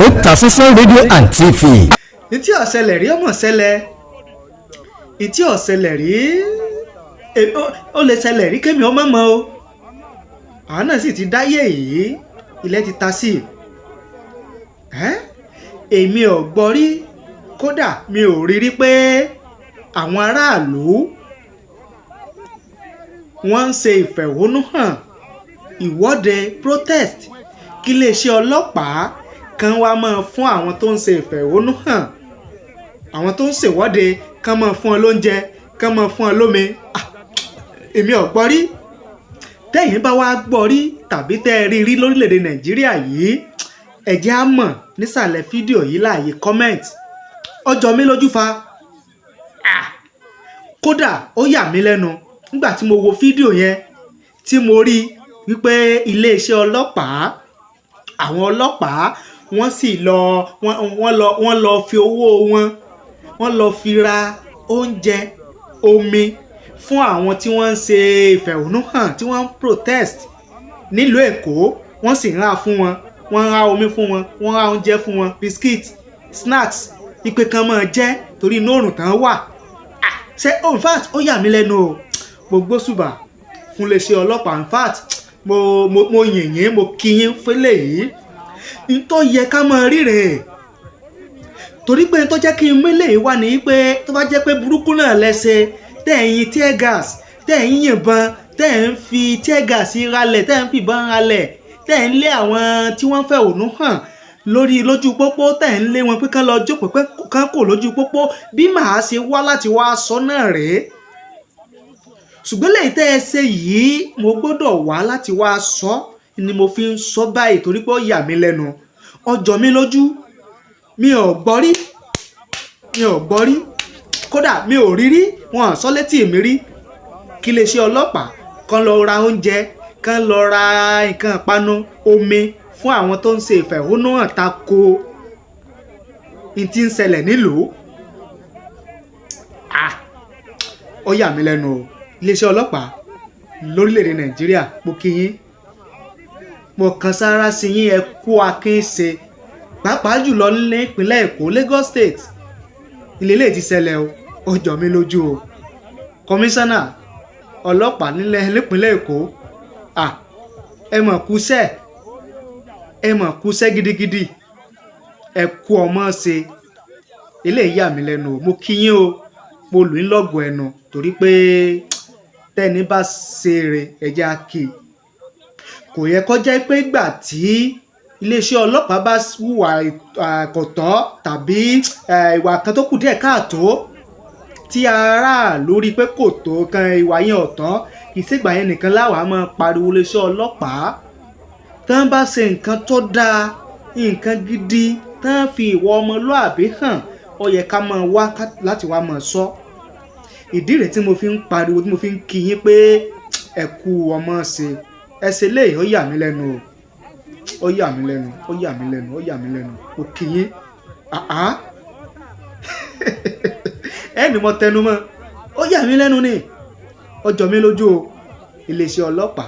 Otasansan rédíò and TV. Ntí ó ṣẹlẹ̀ rí ọmọ ṣẹlẹ̀, ntí ó ṣẹlẹ̀ rí, ó lè ṣẹlẹ̀ rí kémi ọmọ mọ́ o. Àwọn náà sì ti dáyé yìí, ilẹ̀ ti ta sí i. Èmi ò gbọ́ rí, kódà mi ò rí rí pé àwọn aráàlú wọ́n ń ṣe ìfẹ̀hónúhàn, ìwọ́de, protest, kí iléeṣẹ́ ọlọ́pàá kan wá máa fún àwọn tó ń ṣe ìfẹ̀hónúhàn, àwọn tó ń ṣèwọ́de, kán máa fún ọ lóúnjẹ, kán máa fún ọ lómi. Èmi ò gbọ́ rí. Tẹ́yìn bá wá gbọ́ rí tàbí tẹ́ ẹ rí rí lórílẹ̀‐èdè Nàìjíríà yìí, ẹ jẹ́ á mọ̀ nísàlẹ̀ fídíò yìí láàyè comment. Ó jọ mí lójú fa. Kódà ó yà mí lẹ́nu nígbà tí mo wo fídíò yẹn, tí mo rí wípé iléeṣẹ́ ọlọ́pàá, àwọn ọlọ́pàá, wọ́n sì lọ, wọ́n lọ fi owó wọn, wọ́n lọ fi ra oúnjẹ, omi fún àwọn tí wọ́n ń ṣe ìfẹ̀hónúhàn, tí wọ́n ń protest nílùú Èkó. Wọ́n sì ń rà fún wọn, wọ́n ń ra omi fún wọn, wọ́n ra oúnjẹ fún wọn, biscuit, snacks, ìpè kan máa jẹ́ torí inú òrùn tán wà. Ṣe in fact, ó yà mí lẹ́nu o. Mo gbóṣùbà fún iléeṣẹ́ ọlọ́pàá. In fact, mo yìn yín, mo kí yín fẹ́lẹ̀ yìí. N tó yẹ ká máa rí rèé, torí pé n tó jẹ́ kí n mélè wá ní pé tó bá jẹ́ pé burúkú náà lẹ́sẹ̀, tẹ́ ẹ̀ yin tear gas, tẹ́ ẹ̀ ń yìnbọn, tẹ́ ẹ̀ ń fi tear gas ralẹ̀, tẹ́ ẹ̀ ń fìbọn ralẹ̀, tẹ́ ẹ̀ ń lé àwọn tí wọ́n fẹ̀hónú hàn lórí lójú pópó, tẹ́ ẹ̀ ń lé wọn pé kán lọ jókòó, pé kán kò lójú pópó, bí màá ṣe wá láti wá sọ náà rèé. Ṣùgbọ́n lẹ́yìn tẹ́ ẹ ṣe yìí, mo gbọ́dọ̀ wá láti wá sọ ni mo fi ń sọ báyìí, torí pé ó yà mí lẹ́nu, ó jọ mí lójú. Mi ò gbọ́ rí, mi ò gbọ́ rí, kódà mi ò rí rí, wọn ò sọ létí mi rí kí iléeṣẹ́ ọlọ́pàá kan lọ ra oúnjẹ, kan lọ ra nǹkan ìpanu, omi fún àwọn tó ń ṣe ìfẹ̀hónúhàn tako n tí ń ṣẹlẹ̀ nílùú. Ah, ó yà mí lẹ́nu o. Iléeṣẹ́ ọlọ́pàá lórílẹ̀‐èdè Nàìjíríà, mo kí yín, mo kan sára sí yín. Ẹ kú akin ṣe, pàápàá jùlọ ní ìpínlẹ̀ Èkó, Lagos State ilé ilé ti ṣẹlẹ̀ o. Ó jọ mí lójú o. Kọmíṣánná ọlọ́pàá nílẹ̀ nípínlẹ̀ Èkó, ah, ẹ mọ̀ kúṣẹ́, ẹ mọ̀ kúṣẹ́ gidigidi, ẹ kú ọmọ ṣe. Eléyìí yà mí lẹ́nu o. Mo kí yín o, mo lù yín lọ́gọ̀ọ́ ẹnu, torí pé tẹ́ni bá ṣeré, ẹ̀jẹ̀ á kì í. Kò yẹ kó jẹ́ pé ìgbà tí iléeṣẹ́ ọlọ́pàá bá hùwà kò tọ́ tàbí ìwà kan tó kù díẹ̀ káàtó, tí aráàlú rí pé kò tó kan, ìwà yẹn ọ̀tọ̀, kì í ṣègbà yẹn nìkan láwàá máa pariwo iléeṣẹ́ ọlọ́pàá. Tán bá ṣe nǹkan tó dáa, nǹkan gidi, tán fi ìwà ọmọlúàbí hàn, ó yẹ ká máa wá láti wá máa sọ. Ìdí rèé tí mo fi ń pariwo, tí mo fi ń kí yín pé ẹ kú ọmọ ṣe, ẹ ṣe léyìí. Ó yà mí lẹ́nu o, ó yà mí lẹ́nu, ó yà mí lẹ́nu, ó yà mí lẹ́nu. Mo kí yín. Àá, ẹni mo tẹnu mọ́, ó yà mí lẹ́nu ni, ó jọ mí lójú o. Iléeṣẹ́ ọlọ́pàá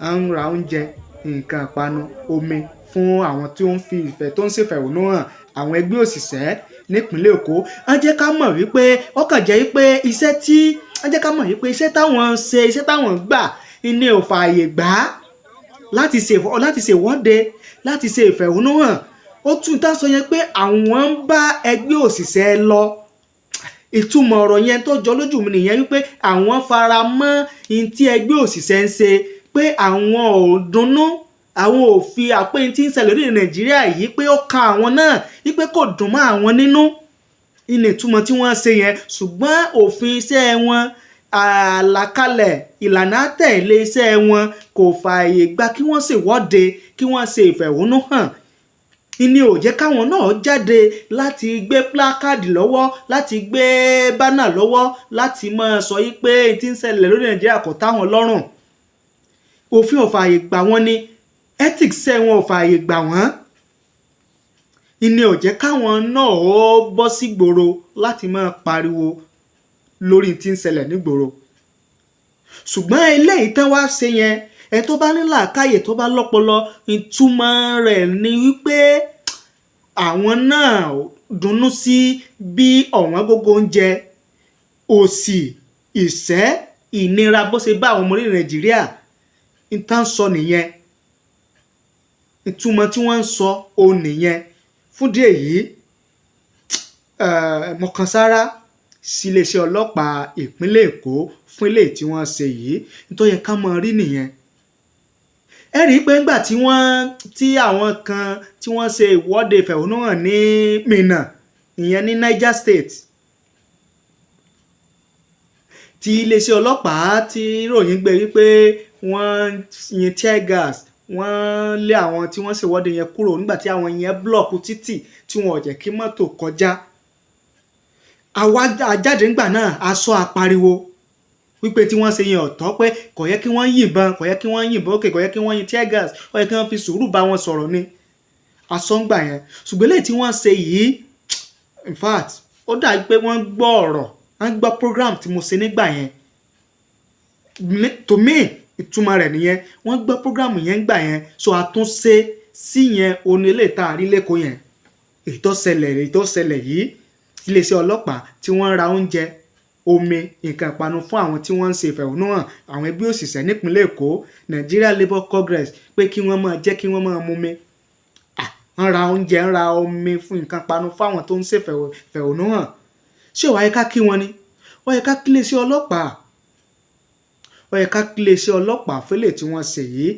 à ń ra oúnjẹ, nǹkan ìpanu, omi fún àwọn tí ó ń fi ìfẹ́ tó ń ṣèfẹ̀hónú hàn, àwọn ẹgbẹ́ òṣìṣẹ́ nípínlẹ̀ Èkó. Wọ́n jẹ́ ká mọ̀ wípé ó kàn jẹ́ wípé iṣẹ́ tí wọ́n jẹ́ ká mọ̀ wípé iṣẹ́ táwọn ń ṣe, iṣẹ́ táwọn ń gbà ní ò fààyè gbà á láti ṣe ìwọ́de, láti ṣe ìfẹ̀hónúhàn. Ó tún tá sọ yẹn pé àwọn ń bá ẹgbẹ́ òṣìṣẹ́ lọ. Ìtumọ̀ ọ̀rọ̀ yẹn tó jọ lójú mi nìyẹn, wípé àwọn fara mọ́ ihun tí ẹgbẹ́ òṣìṣẹ́ ń ṣe, pé àwọn ò dunnú, àwọn ò fi àpé tí ń ṣẹlẹ̀ lórílẹ̀ Nàìjíríà yìí, pé ó kan àwọn náà, wípé kò dùn mọ́ àwọn nínú. Ìní ìtumọ̀ tí wọ́n ṣe yẹn. Ṣùgbọ́n òfin iṣẹ́ wọn, àlàkalẹ̀ ìlànà àtẹ̀lé iṣẹ́ wọn kò fààyè gba kí wọ́n ṣèwọ́de, kí wọ́n ṣe ìfẹ̀hónúhàn. Ìní ò jẹ́ káwọn náà jáde láti gbé placard lọ́wọ́, láti gbé banner lọ́wọ́, láti máa sọ yí pé tí ń ṣẹlẹ̀ lórí Nàìjíríà kò táwọn lọ́rùn. Òfin ò fààyè gbà wọ́n ní, ethics ẹ̀ wọn ò fààyè gbà wọ́n. Ìní ò jẹ́ káwọn náà ó bọ́ sígboro láti máa pariwo lórí tí ń ṣẹlẹ̀ nígboro. Ṣùgbọ́n eléyìí tán wá ṣe yẹn, Ẹ tó bá ní làákàyè, tó bá lọ́pọlọ, ìtumọ̀ rẹ̀ ni wípé àwọn náà dunnú sí bí ọ̀wọ́n gógó oúnjẹ, òṣì, ìṣẹ́, ìnira bó ṣe bá àwọn ọmọ orílẹ̀ Nàìjíríà. Ìtàn sọ nìyẹn, ìtumọ̀ tí wọ́n ń sọ òun nìyẹn. Fún díẹ̀ yìí, mo kan sáárá sí iléeṣẹ́ ọlọ́pàá ìpínlẹ̀ Èkó fún eléyìí tí wọ́n ṣe yìí. Nítorí yẹ ká mọ̀ rí nìyẹn. Ẹ rí i pé ńgbà tí wọ́n tí àwọn kan tí wọ́n ṣe ìwọ́de ìfẹ̀hónúhàn ní Minna, ìyẹn ní Niger State, tí iléeṣẹ́ ọlọ́pàá tí ròyìn gbé wípé wọ́n yin tear gas, wọ́n lé àwọn tí wọ́n ṣèwọ́de yẹn kúrò nígbà tí àwọn yẹn block títì tí wọn ò jẹ́ kí mọ́tò kọjá. Àwa ajáde ńgbà náà, a sọ, apariwo wípé tí wọ́n ṣe yẹn ọ̀tọ̀, pé kò yẹ kí wọ́n yìnbọn, kò yẹ kí wọ́n yìnbọn òkè, kò yẹ kí wọ́n yin tear gas, ó yẹ kí wọ́n fi sùúrù bá wọn sọ̀rọ̀ ni. Asọ́ngbà yẹn. Ṣùgbọ́n eléyìí tí wọ́n ṣe yìí, in fact, ó dàbí pé wọ́n gbọ́ ọ̀rọ̀, wọ́n gbọ́ program tí mo ṣe nígbà yẹn. To me, ìtumọ̀ rẹ̀ nìyẹn. Wọ́n gbọ́ program yẹn gbà yẹn. So àtúnṣe sí yẹn òun eléyìí tá a rí lẹ́kọ̀ọ́ yẹn, èyí tó ṣẹlẹ̀ yìí, iléeṣẹ́ ọlọ́pàá tí wọ́n ń ra oúnjẹ, omi, nǹkan ìpanu fún àwọn tí wọ́n ń ṣe ìfẹ̀hónúhàn, àwọn ẹgbẹ́ òṣìṣẹ́ nípínlẹ̀ Èkó, Nigeria Labour Congress, pé kí wọ́n máa jẹ́ kí wọ́n máa mumi. Wọ́n ra oúnjẹ, ń ra omi fún nǹkan ìpanu fún àwọn tó ń ṣe ìfẹ̀hónúhàn. Ṣé ó wá yẹ ká kí wọn ni? Ó yẹ ká kí iléeṣẹ́ ọlọ́pàá, ó yẹ ká kí iléeṣẹ́ ọlọ́pàá fẹ́lẹ̀ tí wọ́n ṣe yìí.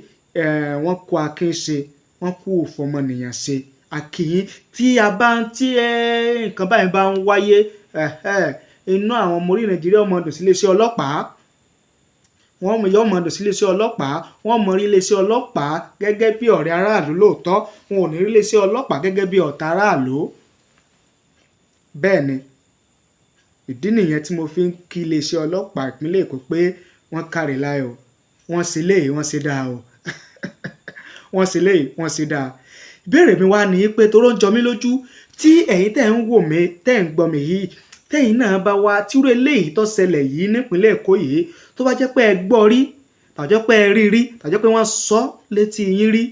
Wọ́n kó akin ṣe, wọ́n kú òfọmọnìyàn ṣe àkìyìn. Tí a bá ń tí nǹkan báyìí bá ń wáyé, inú àwọn ọmọ orí Nàìjíríà ọmọ dùn sí iléeṣẹ́ ọlọ́pàá, wọ́n yóò mọ̀ dùn sí iléeṣẹ́ ọlọ́pàá. Wọ́n mọ̀ rí iléeṣẹ́ ọlọ́pàá gẹ́gẹ́ bí ọ̀rẹ́ aráàlú lóòótọ́. Wọn ò ní rí iléeṣẹ́ ọlọ́pàá gẹ́gẹ́ bí ọ̀tá aráàlú. Bẹ́ẹ̀ ni, ìdí nìyẹn tí mo fi ń kí iléeṣẹ́ ọlọ́pàá ìpínlẹ̀ Èkó pé wọ́n káre láyọ̀ o, wọ́n ṣe léyìí, wọ́n ṣe dáa o, wọ́n ṣe léyìí, wọ́n ṣe dáa. Ìbéèrè mi wá ní pé, toró ń jọ mí lójú, tí ẹ̀yin tẹ́ ń wò mí, tẹ́ ń gbọ́ mi yìí, tẹ́yin náà bá wá tírú eléyìí tó ṣẹlẹ̀ yìí nípínlẹ̀ Èkó yìí, tó bá jẹ́ pé ẹ gbọ́ rí, tàbí pé ẹ rí rí, tàbí pé wọ́n sọ létí yín rí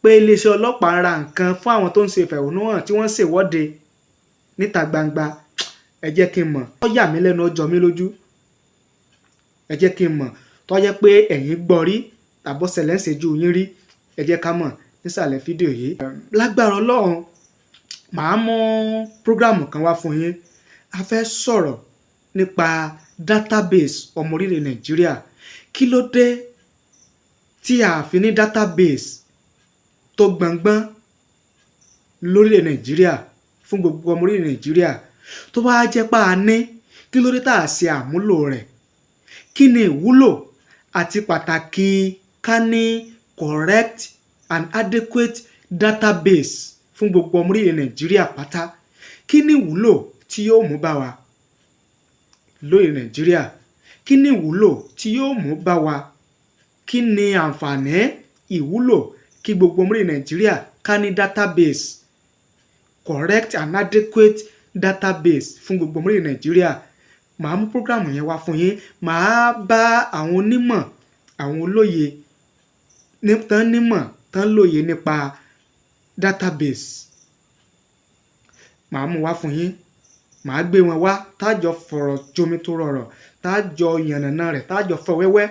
pé iléeṣẹ́ ọlọ́pàá ń ra nǹkan fún àwọn tó ń ṣe ìfẹ̀hónúhàn, tí wọ́n ń ṣèwọ́de níta gbangba, ẹ jẹ́ kí n mọ̀. Ó yà mí lẹ́nu, ó jọ mí lójú. Ẹ jẹ́ kí n mọ̀ tó jẹ́ pé ẹ̀yin gbọ́ rí tàbó ṣẹlẹ̀ ń ṣojú yín rí. Ẹ jẹ́ ká mọ̀ nísàlẹ̀ fídíò yìí. Lágbára Ọlọ́run, màá mú program kan wá fún yín. A fẹ́ sọ̀rọ̀ nípa database ọmọ orílẹ̀ Nàìjíríà. Kí ló dé tí a fi ní database tó gbọ̀ngbọ́n lórílẹ̀ Nàìjíríà fún gbogbo ọmọ orílẹ̀ Nàìjíríà? Tó bá jẹ́ pé a ní, kí ló dé tá a ṣe àmúlò rẹ̀? Kí ni ìwúlò àti pàtàkì ká ní correct and adequate database fún gbogbo ọmọ orílẹ̀ Nàìjíríà pátá? Kí ni ìwúlò tí yóò mú bá wa lórí Nàìjíríà? Kí ni ìwúlò tí yóò mú bá wa? Kí ni àǹfààní, ìwúlò kí gbogbo ọmọ orílẹ̀ Nàìjíríà ká ní database, correct and adequate database fún gbogbo ọmọ orílẹ̀ Nàìjíríà? Màá mú program yẹn wá fún yín. Màá bá àwọn onímọ̀, àwọn olóye tán nímọ̀, tán lóye nípa database, màá mú wá fún yín. Màá gbé wọn wá, tájọ fọ̀rọ̀ jomi tó rọrọ̀, tájọ yànnàná rẹ̀, tájọ fọ́ wẹ́wẹ́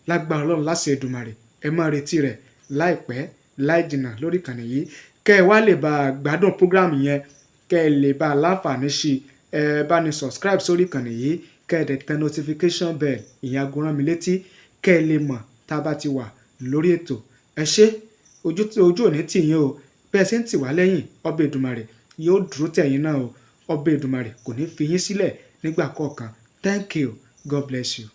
lágbára Ọlọ́run, láṣẹ Èdùmàrè. Ẹ máa retí rẹ̀ láìpẹ́ láì jìnnà lórí ìkànnì yìí. Kẹ́ ẹ wá lè bá a gbádùn program yẹn, kẹ́ ẹ lè bá a láǹfààní sí ẹ, bá ní subscribe sórí ìkànnì yìí, kẹ́ ẹ dẹ̀ tẹ notification bell, ìyẹn aago rán mi létí, kẹ́ ẹ lè mọ̀ tá a bá ti wà lórí ètò. Ẹ ṣé, ojú ojú ò ní tì yín o. Bẹ́ẹ̀ ṣe ń tì wá lẹ́yìn, ọbẹ̀ Èdùmàrè yóò dúró tẹ̀yìn náà o. Ọbẹ̀ Èdùmàrè kò ní fi yín sílẹ̀ nígbà kọ̀ọ̀kan. Thank you, God bless you.